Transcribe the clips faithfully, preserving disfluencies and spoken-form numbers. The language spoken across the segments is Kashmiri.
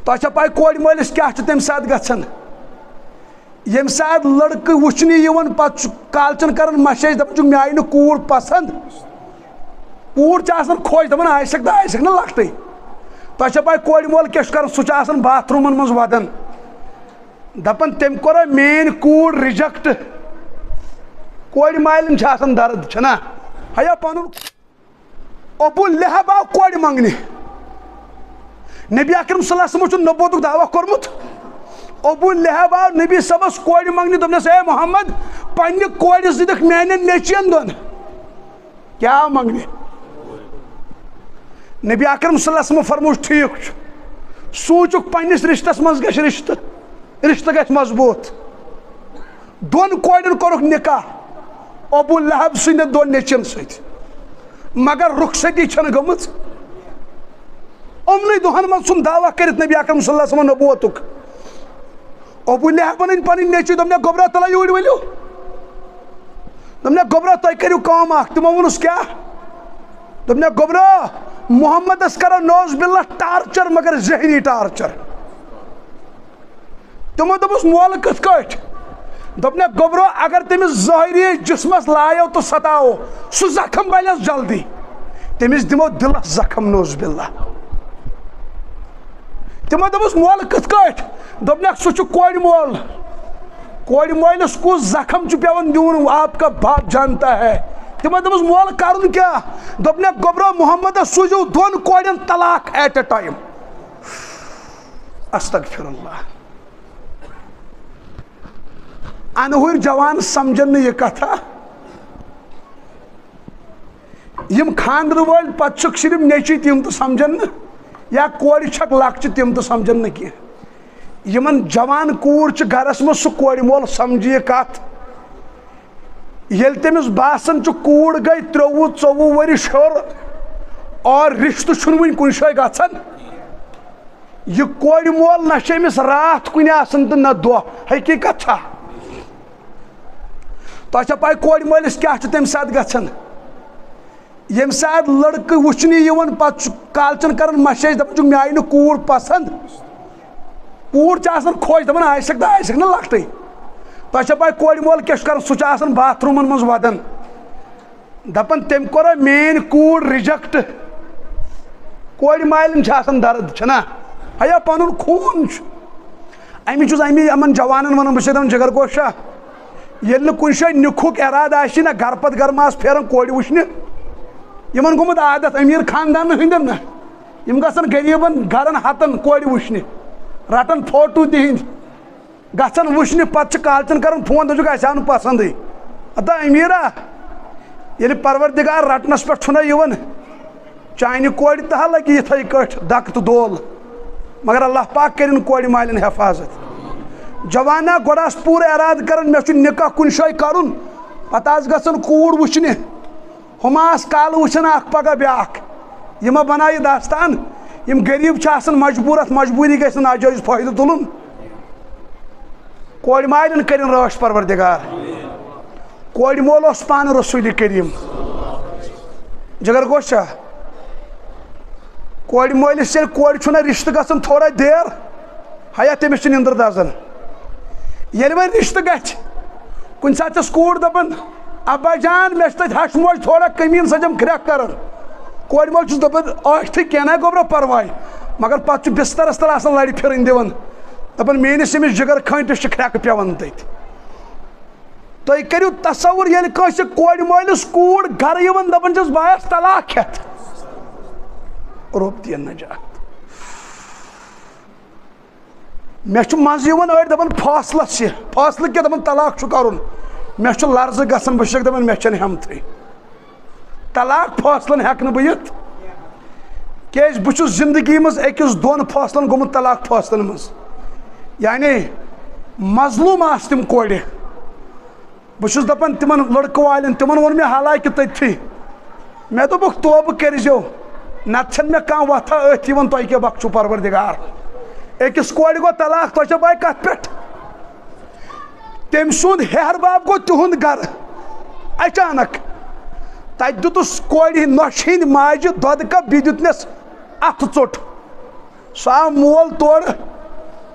تۄہہِ چھا پَے کورِ مٲلِس کیٛاہ چھُ تَمہِ ساتہٕ گژھان؟ ییٚمہِ ساتہٕ لٔڑکہٕ وٕچھنہِ یِوان، پَتہٕ چھُ کالچَن کران message، دَپان چھُ، "مےٚ آیہِ نہٕ کوٗر پَسنٛد۔" کوٗر چھِ آسان خۄش، دَپان، "آسٮ۪کھ تہٕ آسٮ۪کھ نہٕ لۄکٹٕے۔" تۄہہِ چھا پَے کورِ مول کیٛاہ چھُ کران؟ سُہ چھُ آسان باتھ روٗمَن منٛز وَدان، دَپان، "تٔمۍ کوٚر میٛٲنۍ کوٗر reject۔" کورِ مالٮ۪ن چھِ آسان درد، چھَنا؟ ہیا پَنُن ابو لہب آو کورِ منٛگنہِ۔ نبی اکرم صلی اللہ علیہ وسلم چھُ نبوتُک دعویٰ کوٚرمُت۔ ابو لہب آو نبی صٲبس کورِ منٛگنہِ، دوٚپنس، "اے محمد، پننہِ کورِ زٕ دِکھ میانٮ۪ن نیٚچوٮ۪ن دۄن۔" کیٛاہ آو منٛگنہِ؟ نبی اکرم صلی اللہ علیہ وسلم فرمووُس، "ٹھیٖک چھُ، سوٗنٛچُکھ پننِس رشتس منٛز گژھِ رشتہٕ۔" رشتہٕ گژھِ مضبوٗط۔ دۄن کورٮ۪ن کوٚرُکھ نکاح ابو لہب سٕنٛدٮ۪ن دۄن نیٚچوٮ۪ن سۭتۍ، مگر رخصتی چھنہٕ گٔمٕژ۔ یِمنٕے دۄہن منٛز ژھُن دعویٰ کٔرِتھ نبی اکرم صلی اللہ علیہ وسلم نبوتُک۔ ابو لہبن أنۍ پنٕنۍ نیٚچوۍ، دوٚپنکھ، "گوٚبرا، تَلہ یوٗرۍ ؤلِو۔" دوٚپنکھ، "گوٚبرا، تُہۍ کٔرِو کٲم اکھ۔" تِمو ووٚنُس، "کیٛاہ؟" دوٚپنکھ، "گوٚبرا، محمدس کرو نعوذ باللہ torture، مگر ذہنی torture۔" تِمو دوٚپُس، "مولہٕ کِتھ کٲٹھۍ؟" دوٚپنکھ، "گوٚبرو، اگر تٔمِس ظٲہری جسمس لایو تہٕ ستاوو، سُہ زخم بلٮ۪س جلدی، تٔمِس دِمو دِلس زخم، نعوذ باللہ۔" تِمو دوٚپُس، "مولہٕ کِتھ کٲٹھۍ؟" دوٚپنکھ، "سُہ چھُ کورِ مول، کورِ مٲلِس کُس زخم چھُ پٮ۪وان دیُن، آپ کا باپ جانتا ہے۔" تِمو دوٚپُس، "مولہٕ کرُن کیٛاہ؟" دوٚپنکھ، "گوٚبرو، محمدس سوٗزِو دۄن کورٮ۪ن طلاق at a time۔" استغفر اللہ۔ انہُرۍ جوان سمجھن نہٕ یہِ کتھا۔ یِم خاندرٕ وٲلۍ پتہٕ چھِکھ صرف نیٚچوۍ، تِم تہِ سمجھن نہٕ، یا کورِ چھکھ لۄکچہِ، تِم تہِ سمجھن نہٕ کینٛہہ۔ یِمن جوان کوٗر چھِ گرس منٛز، سُہ کورِ مول سمجھِ یہِ کتھ۔ ییٚلہِ تٔمِس باسان چھُ کوٗر گٔے ترٛۆوُہ ژۆوُہ ؤرِش ہیوٚر اور رِشتہٕ چھُنہٕ وُنہِ کُنہِ جایہِ گژھان، یہِ کورِ مول نہ چھِ أمِس راتھ کُنہِ آسان تہٕ نہ دۄہ۔ حقیٖقت چھا؟ تۄہہِ چھا پَے کورِ مٲلِس کیٛاہ چھُ تَمہِ ساتہٕ گژھان؟ ییٚمہِ ساتہٕ لٔڑکہٕ وٕچھنہِ یِوان، پَتہٕ چھُ کالچَن کران message، دَپان چھُ، "مےٚ آیہِ نہٕ کوٗر پَسنٛد۔" کوٗر چھِ آسان خۄش، دَپان، "آسٮ۪کھ تہٕ آسٮ۪کھ نہٕ لۄکٹٕے۔" تۄہہِ چھا پَے کورِ مول کیٛاہ چھُ کران؟ سُہ چھُ آسان باتھ روٗمَن منٛز وَدان، دَپان، "تٔمۍ کوٚر میٛٲنۍ کوٗر reject۔" کورِ مالٮ۪ن چھِ آسان درد، چھَنا؟ ہیا پَنُن خوٗن چھُ۔ اَمی چھُس اَمی یِمَن جوانَن وَنان، بہٕ چھُسَے دَپان، جِگر گوشا، ییٚلہِ نہٕ کُنہِ جایہِ نِکہُک اِرادٕ آسہِ نہ، گَرٕ پَتہٕ گَرٕ ما آسہٕ پھیران کورِ وٕچھنہِ؟ یِمَن گوٚمُت عادت أمیٖر خاندانَن ہٕنٛدٮ۪ن نہ، یِم گژھن غریٖبَن گَرَن ہَتَن کورِ وٕچھنہِ، رَٹَن فوٹو تِہِنٛدۍ۔ گژھان وٕچھنہِ، پتہٕ چھِ کالچن کران فون، دپان چھُکھ، "اسہِ آو نہٕ پسندٕے۔" ادا امیرا، ییٚلہِ پروردگار رٹنس پٮ۪ٹھ چھُنہ یِوان، چانہِ کورِ تہِ ہا لگہِ یِتھے کٲٹھۍ دکہٕ تہٕ دول، مگر اللہ پاک کٔرِن کورِ مالٮ۪ن حفاظت۔ جوانا، گۄڈٕ آس پوٗرٕ ارادٕ کران، مےٚ چھُ نکاح کُنہِ جایہِ کرُن، پتہٕ آس گژھان کوٗر وٕچھنہِ۔ ہُم آس کالہٕ وٕچھان اکھ پگاہ بیٛاکھ۔ یہِ ما بناو یہِ داستان؟ یِم غریٖب چھِ آسان مجبوٗر، اتھ مجبوٗری گژھِ نہٕ ناجٲیز فٲیدٕ تُلُن۔ کورِ مالٮ۪ن کٔرِن رٲچھ پروردگار۔ کورِ مول اوس پانہٕ رسول کریم۔ جگر گوش چھا؟ کورِ مٲلِس ییٚلہِ کورِ چھُنہ رِشتہٕ گژھان تھوڑا دیر، ہیا تٔمِس چھِ نِندٕر دَزان۔ ییٚلہِ وۄنۍ رِشتہٕ گژھِ، کُنہِ ساتہٕ چھَس کوٗر دَپان، "ابا جان، مےٚ چھِ تَتہِ ہَش موج تھوڑا کٔمی، سۄ چھَم کرٛٮ۪کھ کَران۔" کورِ مول چھُس دَپان، "ٲٹھتھٕے کینٛہہ نہ گوٚبرا پَرواے، مگر پَتہٕ چھُ بِستَرَس تَل آسان لَرِ پھِرٕنۍ دِوان، دَپان، میٛٲنِس أمِس جِگر کھٲنٛٹِس چھِ کرٛٮ۪کہٕ پٮ۪وان تٔتھۍ۔" تُہۍ کٔرِو تصور، ییٚلہِ کٲنٛسہِ کورِ مٲلِس کوٗر گَرٕ یِوان، دَپان چھَس، "بہٕ آیَس طلاق ہٮ۪تھ۔" رۄب دِیِن نجات۔ مےٚ چھُ منٛزٕ یِوان أڑۍ دَپان فٲصلَس چھِ، فٲصلہٕ کیٛاہ؟ دَپان طلاق چھُ کَرُن۔ مےٚ چھُ لرزٕ گژھان، بہٕ چھُسَکھ دَپان مےٚ چھَنہٕ ہٮ۪متھٕے۔ طلاق فٲصلَن ہٮ۪کہٕ نہٕ بہٕ یِتھ، کیٛازِ بہٕ چھُس زِندگی منٛز أکِس دۄن فٲصلَن گوٚمُت، طلاق فٲصلَن منٛز۔ یعنی مظلوٗم آسہٕ تِم کورِ۔ بہٕ چھُس دَپان تِمَن لٔڑکہٕ والٮ۪ن، تِمَن ووٚن مےٚ حالانکہِ تٔتھی، مےٚ دوٚپُکھ، "توبہٕ کٔرۍزیو، نَتہٕ چھَنہٕ مےٚ کانٛہہ وَتھا أتھۍ یِوان، تۄہہِ کیٛاہ بخشو پروردگار؟" أکِس کورِ گوٚو طلاق، تۄہہِ چھا پَے کَتھ پٮ۪ٹھ؟ تٔمۍ سُنٛد ہیہَر باب گوٚو تِہُنٛد گَرٕ اچانک۔ تَتہِ دیُتُس کورِ نۄشہِ ہِنٛدۍ ماجہِ دۄدٕ کَپ، بیٚیہِ دیُتنَس اَتھٕ ژوٚٹ۔ سُہ آو مول تورٕ،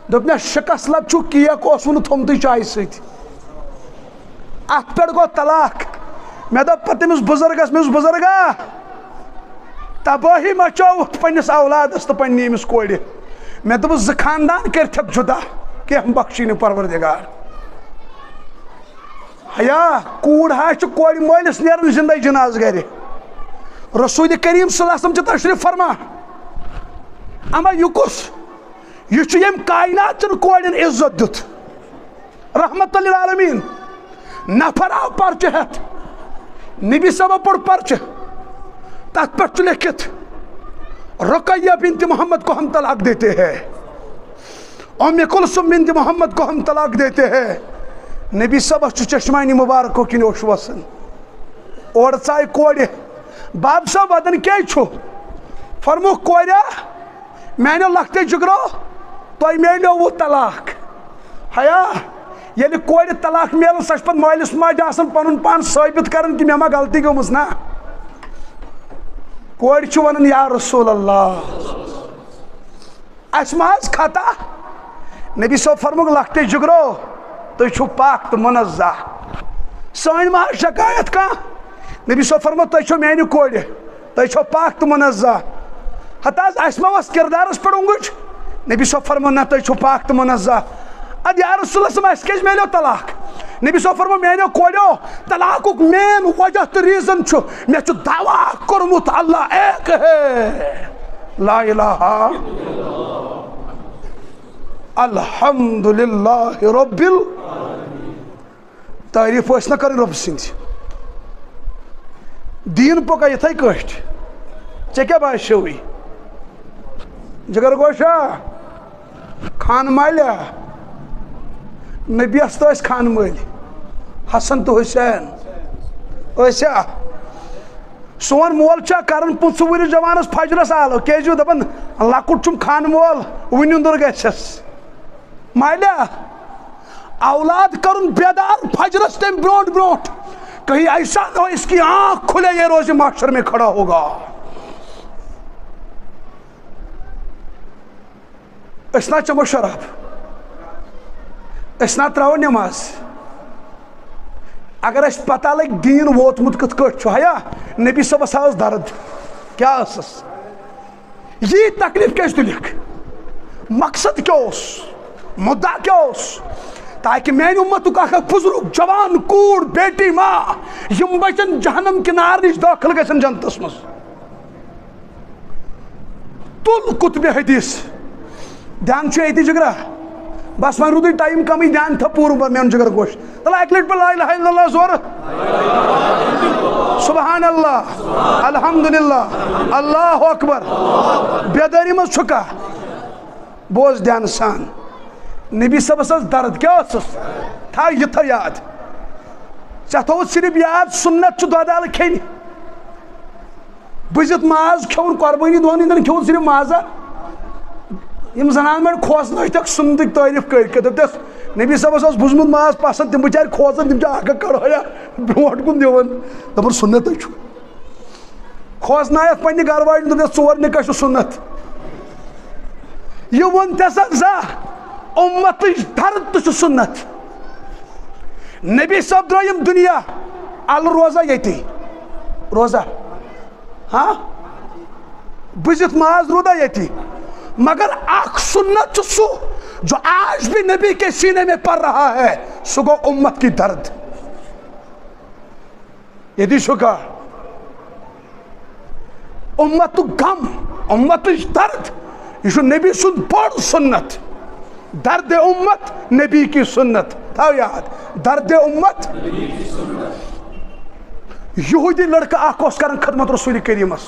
دوٚپنَس، "شِکَس لَب چھُ، کیک اوسوٕ نہٕ تھوٚمتُے چایہِ سۭتۍ۔" اَتھ پٮ۪ٹھ گوٚو طلاق۔ مےٚ دوٚپ پَتہٕ تٔمِس بُزرگَس، مےٚ ووٚنُس، "بُزرگا، تبٲہی مچٲوٕتھ پنٛنِس اولادَس تہٕ پنٛنہِ أمِس کورِ۔" مےٚ دوٚپُس، "زٕ خاندان کٔرِتھَکھ جُدا، کینٛہہ بخشی نہٕ پروردگار۔" حیا، کوٗر ہا چھِ کورِ مٲلِس نیران زِندَے جنازٕ گَرِ۔ رسول کریم صلی اللہ علیہ وسلم چھِ تشریف فرما۔ اما یہِ کُس؟ یہِ چھُ ییٚمۍ کائنات چٮ۪ن کورٮ۪ن عزت دیُت۔ رحمت للعالمین۔ نفر آو پرچہٕ ہٮ۪تھ۔ نبی صٲبَن پوٚر پرچہٕ۔ تَتھ پٮ۪ٹھ چھُ لیٚکھِتھ، "رقیہ بنت محمد کو ہم طلاق دیتے ہیں۔" ام کلثوم بنت محمد کو ہم طلاق دیتے ہیں۔ نبی صٲبَس چھُ چشمانی مبارکو کِنۍ اوٚش وَسان۔ اورٕ ژایہِ کورِ، "باب صٲب، وَدَن کیٛازِ چھُ؟" فرمووُکھ، "کوریا، میٛانیو لۄکٹیو جِگرو، تۄہہِ میلیووُ طلاق۔" حیا، ییٚلہِ کورِ طلاق میلان، سۄ چھِ پَتہٕ مٲلِس ماجہِ آسان پَنُن پان ثٲبِت کَران کہِ مےٚ ما غلطی گٔمٕژ، نہ۔ کورِ چھِ وَنان، "یا رسول اللہ، اَسہِ ما حظ خطا؟" نبی صٲب فرمووُکھ، "لۄکٹے جِگرو، تُہۍ چھِو پاک تہٕ منزہ۔ سٲنۍ ما حظ شکایت کانٛہہ؟" نبی صٲب فرموو، "تُہۍ چھِو میانہِ کورِ، تُہۍ چھِو پاک تہٕ منزہ۔ ہتہٕ حظ، اَسہِ ما ٲس کردارس پٮ۪ٹھ اونٛگٕج؟" نبی صٲب فرموو، "نہ، تُہۍ چھِو پاک تہٕ منزہ۔" اَدٕ یا رسول اللہ، اَسہِ کیازِ میلیو طلاق؟ نبی صٲب فرموو، "میانیو کورٮ۪و، طلاقُک مین وجہ تہٕ ریزن چھُ، مےٚ چھُ دعویٰ کوٚرمُت اللہ ایک ہے، لا الہ الحمدللہ رب ال۔" تعریف ٲسۍ نہ کرٕنۍ رۄبہٕ سٕنٛدۍ؟ دیٖن پوٚکا یِتھَے کٲٹھۍ؟ ژےٚ کیٛاہ باسیوٕے؟ جگر گوشا، خان مالیا، نبیَس تہٕ ٲسۍ خان مٲلۍ، حسن تہٕ حسین ٲسیا؟ سون مول چھا کران پٕنٛژٕہ وُہرِس جوانس فجرس آلو؟ کیازِ دپان، لۄکُٹ چھُم خان مول، وُنہِ نیُندُر گژھٮ۪س۔ مالیا، اولاد کرُن بیدار فجرس تمہِ برونٹھ برونٹھ، کہیں ایسا نہ ہو اس کی آنکھ کھلے، یہ روز محشر میں کھڑا ہوگا۔ أسۍ نا چمو شراب، أسۍ نا تراوو نماز۔ اگر اَسہِ پتہ لگہِ دیٖن ووتمُت کِتھ کٲٹھۍ چھُ، حیا، نبی صٲبس ہا ٲس درد، کیٛاہ ٲسٕس؟ یی تکلیف کیازِ تُلِکھ؟ مقصد کیٛاہ اوس؟ مُدعا کیٛاہ اوس؟ تاکہِ میانہِ اُمتُک اکھ اکھ بُزرُگ، جوان، کوٗر، بیٹی، ماں، یِم بچن جہنم کہِ نارٕ نِش، دٲخل گژھن جنتس منٛز۔ تُل کُتبہِ حدیث۔ دھیان چھُ أتی جگرا۔ بس وۄنۍ روٗدُے ٹایم کمٕے، دھیان تھاو پوٗرٕ بر میون جگر گوش۔ تَلہٕ اَکہِ لَٹہِ پَتہٕ لا الہ الا اللہ زورٕ۔ سبحان اللہ، الحمدللہ، اللہ اکبر۔ بیدٲری منٛز چھُکھا؟ بوز دھیان سان۔ نبی صٲبس ٲس درد، کیٛاہ ٲسٕس؟ تھاو یہِ تھاو یاد۔ ژےٚ تھوٚوُتھ صرف یاد، سُنت چھُ دۄد الہٕ کھیٚنۍ۔ بٕزِتھ ماز کھیوٚن، قۄربٲنی دۄہن ہٕنٛدٮ۪ن کھیوٚن صرف مازا۔ یِم زنان مٔڑۍ کھوژنٲوِتھ سُنتٕکۍ تعریٖف کٔرۍ کٔرۍ۔ دوٚپتس، نبی صٲبس اوس بُزمُت ماز پسنٛد، تِم بِچارِ کھوژان، تِم چھِ اکھ اکھ کڑٲیا برونٛٹھ کُن دِوان۔ دوٚپُن، سُنتٕے چھُ۔ کھوژنایتھ پننہِ گرٕ واجنہِ، دوٚپنس، ژور نِکاح چھُ سُنت۔ یہِ ووٚن تہِ سا زانٛہہ، اُمتٕچ درد تہِ چھُ سُنت۔ نبی صٲب درٛاو یِم دُنیا، الہٕ روزا ییٚتی۔ روزا؟ ہاں؟ بُزِتھ ماز روٗدا ییٚتی۔ مگر اکھ سُنت چھُ سُہ، جو آج بھی نبی کے سینے میں پڑ رہا ہے، سُہ گوٚو اُمت کی درد۔ ییٚتی چھُکھا؟ اُمتُک غم، اُمتٕچ درد، یہِ چھُ نبی سُنٛد بوٚڑ سُنت۔ درد اُمت نبی کی سُنت۔ تھاو یاد، درد اُمت۔ یہوٗدی لڑکہٕ اکھ اوس کران خدمت رسول کریٖمس۔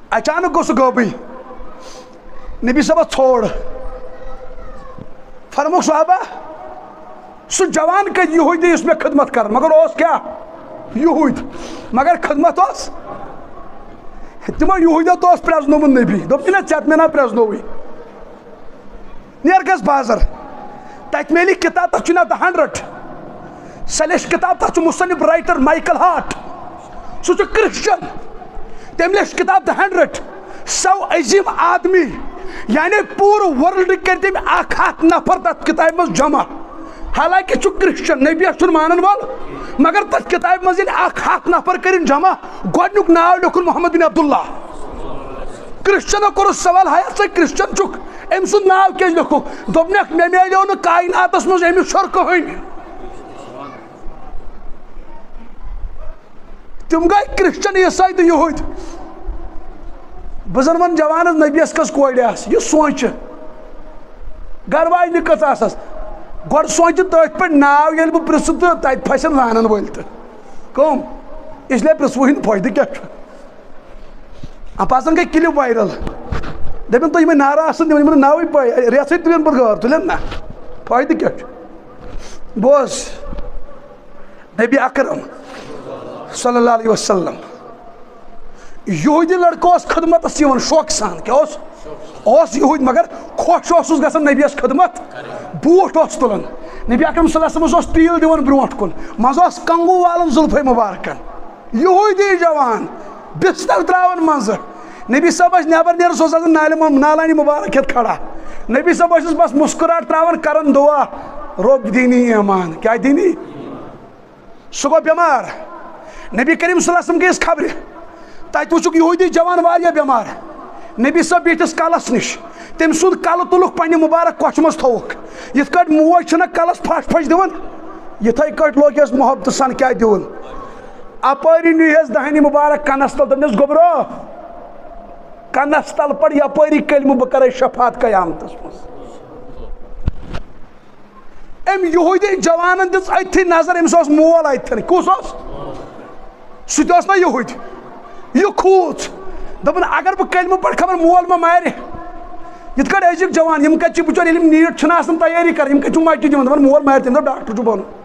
اچانک گوٚو سُہ غٲبٕے۔ نبی صٲبَس ژھوڑ۔ فرمووُکھ، صحابہ، سُہ جوان کَتہِ یہوٗدی یُس مےٚ خدمت کَران، مگر اوس کیٛاہ؟ یہوٗدۍ۔ مگر خدمت اوس۔ تِمو یہوٗدیو تہِ اوس پرٛزنومُت نبی۔ دوٚپُکھ، "نہ، ژےٚ تہِ مےٚ نا پرٛزنووُے۔" نیر گژھ بازر، تتہِ میلی کتاب، تتھ چھُ ناو The Hundred۔ سۄ لیچھ کتاب، تتھ چھُ مصنف، رائٹر مائیکل ہارٹ۔ سُہ چھُ کرسچن۔ تٔمۍ لیٚچھ کِتاب The Hundred۔ سو عظیم آدمی، یعنی پوٗرٕ world کٔرۍ تٔمۍ اکھ ہتھ نفر تتھ کتابہِ منٛز جمع۔ حالانکہ چھُ کرسچن، نبیَس چھُنہٕ مانن وول، مگر تتھ کتابہِ منٛز ییٚلہِ اکھ ہتھ نفر کٔرِن جمع، گۄڈنیُک ناو لیوٚکھُن محمد بن عبداللہ۔ کرسچنو کوٚرُس سوال، ہیا ژٕ کرسچن چھُکھ، أمۍ سُنٛد ناو کیٛازِ لیوٚکھُکھ؟ دوٚپنکھ، مےٚ میلیو نہٕ کایناتس منٛز أمِس شۄر کٕہٕنۍ۔ تِم گٔے کرسچن، عیسائی تہٕ یہودۍ۔ بہٕ زن ونہٕ جوانس، نبیس کٔژ کورِ آسہٕ، یہِ سونٛچہِ۔ گرٕ واجنہِ کٔژ آسس؟ گۄڈٕ سونٛچہِ تٔتھۍ پٮ۪ٹھ ناو، ییٚلہِ بہٕ پرژھٕ تہٕ تتہِ پھسن زانن وٲلۍ تہٕ۔ کٕم؟ اس لیے پرژھوٕے نہٕ، فٲیدٕ کیٛاہ چھُ؟ اَپازن گٔے clip viral۔ دٔپِن تُہۍ یِمے نعرٕ آسن دِوان، یِمن نہٕ ناوٕے پَے، ریژھٕے تُلن پتہٕ غٲر تُلن نہ۔ فٲیدٕ کیٛاہ چھُ؟ بوز، نبی اکرم صلی اللہ علیہ وسلم، یہودی لڑکہٕ اوس خدمتس یِوان شوقہٕ سان۔ کیٛاہ اوس؟ اوس یہودی، مگر خۄش اوسُس گژھان نبیَس خدمت۔ بوٗٹھ اوس تُلان۔ نبی اکرم صلی اللہ علیہ وسلمس اوس تیٖل دِوان برونٛٹھ کُن، منٛزٕ اوس کنگو والان زُلفے مبارکن۔ یہودی جوان، بستر تراوان منٛزٕ۔ نبی صٲب ٲسۍ نٮ۪بر نیران، سُہ اوس آسان نالہِ منٛز، نالانی مبارک ہٮ۪تھ کھڑا۔ نبی صٲب ٲسِس بس مسکراہٹ تراوان، کران دعا، "رب دینی ایمان"۔ کیٛاہ دینی؟ سُہ گوٚو بٮ۪مار۔ نبی کریم صلی اللہ علیہ وسلم گٔیَس خبرِ۔ تَتہِ وٕچھُکھ یہودی جوان واریاہ بٮ۪مار۔ نبی صٲب بیٖٹھِس کلس نِش۔ تٔمۍ سُنٛد کلہٕ تُلُکھ پننہِ مبارک کۄچھِ منٛز تھووُکھ۔ یِتھ کٲٹھۍ موج چھِنہ کلس پھش پھش دِوان، یِتھے کٲٹھۍ لوگ یَس محبتہٕ سان کیٛاہ دیُن۔ اپٲری نیوٗ یَس دہنی مبارک کنس تل، دوٚپنس، "گوٚبرو، کنس تل پڑ یپٲری کلمہٕ، بہٕ کرے شفاعت قیامتس منٛز۔" أمۍ یہودی جوانن دِژ أتھی نظر، أمِس اوس مول اتھن۔ کُس اوس؟ سُہ تہِ اوس نا یہودی۔ یہِ کھوٗژ۔ دوٚپُن، اگر بہٕ کلمہٕ پرٕ، خبر مول ما مارِ۔ یِتھ کٲٹھۍ أزِکۍ جوان، یِم کتہِ چھِ بچٲرۍ، ییٚلہِ یِم نیٖٹ چھِنہٕ آسان تیٲری کران، یِم کتہِ چھِ مسجد یِوان؟ دپان، "مول مارِ"۔ تٔمۍ دوٚپ، "ڈاکٹر چھُ بنُن۔"